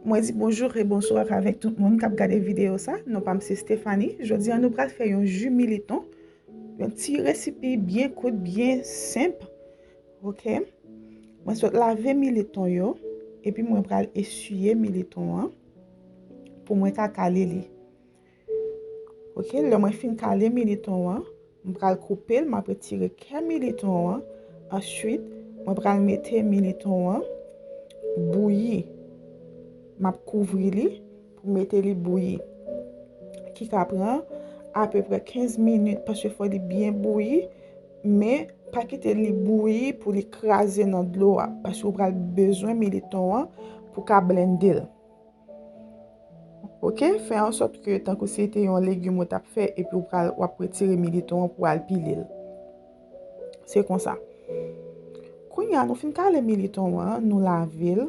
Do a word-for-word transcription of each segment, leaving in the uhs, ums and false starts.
Mwen di bonjou e bonswa avèk tout moun k ap gade videyo sa. Non pa m se Stephanie. Jodi a nou pral fè yon ji militon. Yon ti resipi byen kout, byen senp. Oke? Mwen sot lave militon yo, epi mwen pral esiye militon an pou mwen ka kale li. Oke, lè mwen fin kale militon an, m pral koupe l, m ap retire kè militon an. Answit, mwen pral mete militon an bouyi. M ap kouvri li pou mete li bouyi. Ki ka pran apeprè kenz minit, paske fò li byen bouyi, men pa kite li bouyi pou li kraze nan dlo a, paske ou pral bezwen militon an pou ka blende l. Oke, fè an sòt ke tankou si te yon legim ou t ap fè, epi ou pral, w ap retire militon an pou al pile l. Se konsa. Kounye a, nou fin kale militon an, nou lave l,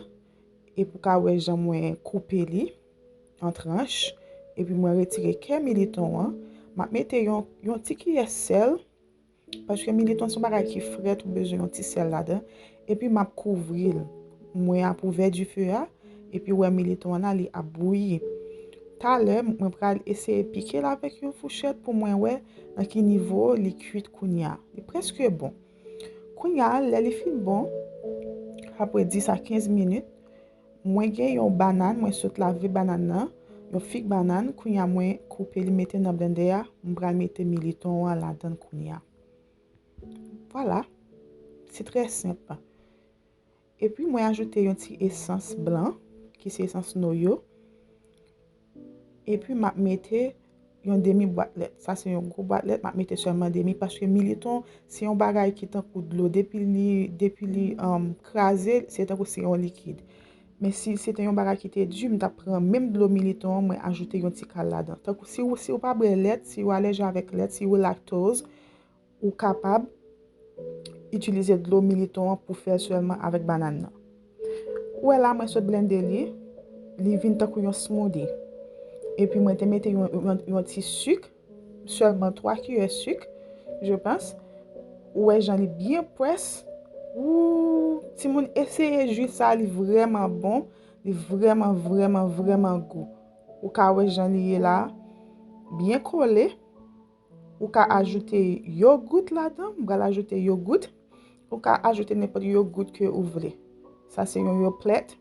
epi ou ka wè jan mwen koupe li an tranch, epi mwen retire kè militon an. M ap mete yon, yon ti kiyè sèl, paske militon se yon bagay ki frèt, ou bezwen yon ti sèl ladan. Epi m ap kouvri l. Mwen ap ouvè dife a, epi wè militon an la, li ap bouyi. Talè, mwen pral eseye pike l avèk yon fouchèt pou mwen wè nan ki nivo li kuit kounye a. Li prèske bon. Kounye a, lè li fin bon, apre dis a kenz minit, mwen gen yon banann, mwen sot lave banann nan, yon fig banann, kounye a mwen koupe li mete nan blendè a, m pral mete militon an ladan l kounye a. Vwala, se trè senp. Epi mwen ajoute yon ti esans blan, ki se esans noyo. Epi m ap mete yon demi bwat lèt. Sa se yon gwo bwat lèt, m ap mete sèlman demi, paske militon se yon bagay ki tankou dlo. Depi li, depi li, um, kraze, se tankou se yon likid. Men si se te yon bagay ki te di, m t ap pran menm dlo militon an, mwen ajoute yon ti kal ladan. Tankou si ou, si ou pa bwè lèt, si ou alèji avèk lèt, si ou laktoz, ou kapab itilize dlo militon an pou fè l sèlman avèk banann nan. Ou wè la, mwen sot blende li, li vin tankou yon smoothie. Epi mwen te mete yon, yon, yon ti sik, sèlman twa kiyè sik, je pense. Ou wè jan li byen près. Ou, timoun, eseye ji sa, li vrèman bon, li vrèman, vrèman, vrèman gou. Ou ka wè jan li ye la, byen kole. Ou ka ajoute yogout ladan, m pral ajoute yogout. Ou ka ajoute nenpòt yogout ke ou vle. Sa se yon Yoplait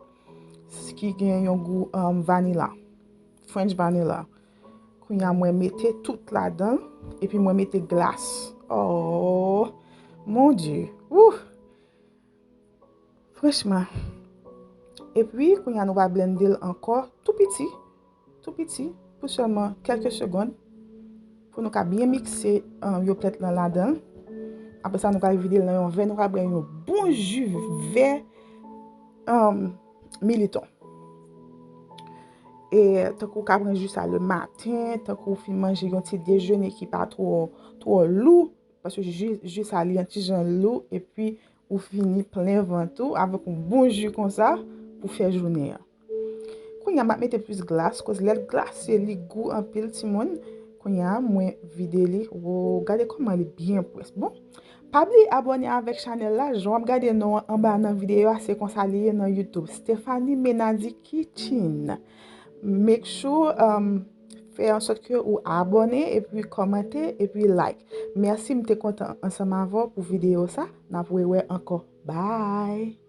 ki gen yon gou, um, vanilla, French vanilla. Kounye a mwen mete tout ladan, epi mwen mete glas. Oh, mon Dieu. Ouh. Franchman. Epi, kounye a nou va blende l ankò tou piti, tou piti, pou sèlman kèlke segonn, pou nou ka byen mikse, um, Yoplait lan ladan l. Apre sa, nou pral vide l nan yon vè, nou pral bwè yon bon ji vè, um, militon. E tankou w ka pran ji sa le maten, tankou w fin manje yon ti dejene ki pa twò, twò lou, paske ji, ji sa li yon ti jan lou, epi ou fini plen vant ou avèk yon bon ji konsa pou fè jounen an. Kounye a, m ap mete plis glas, koz lè l glase, li gou anpil, timoun. Kounye a, mwen vide li. Wo, gade kòman li byen près. Bon, pa bliye abòne avèk chanèl la. Jan w ap gade non an anba nan videyo a, se konsa li ye nan YouTube. Stephanie Menady Kitchen. Make sure, um, fè an sòt ke ou abòne epi kòmante epi like. Mèsi, m te kontan ansanm avè w pou videyo sa. N ap rewè ankò. Bye!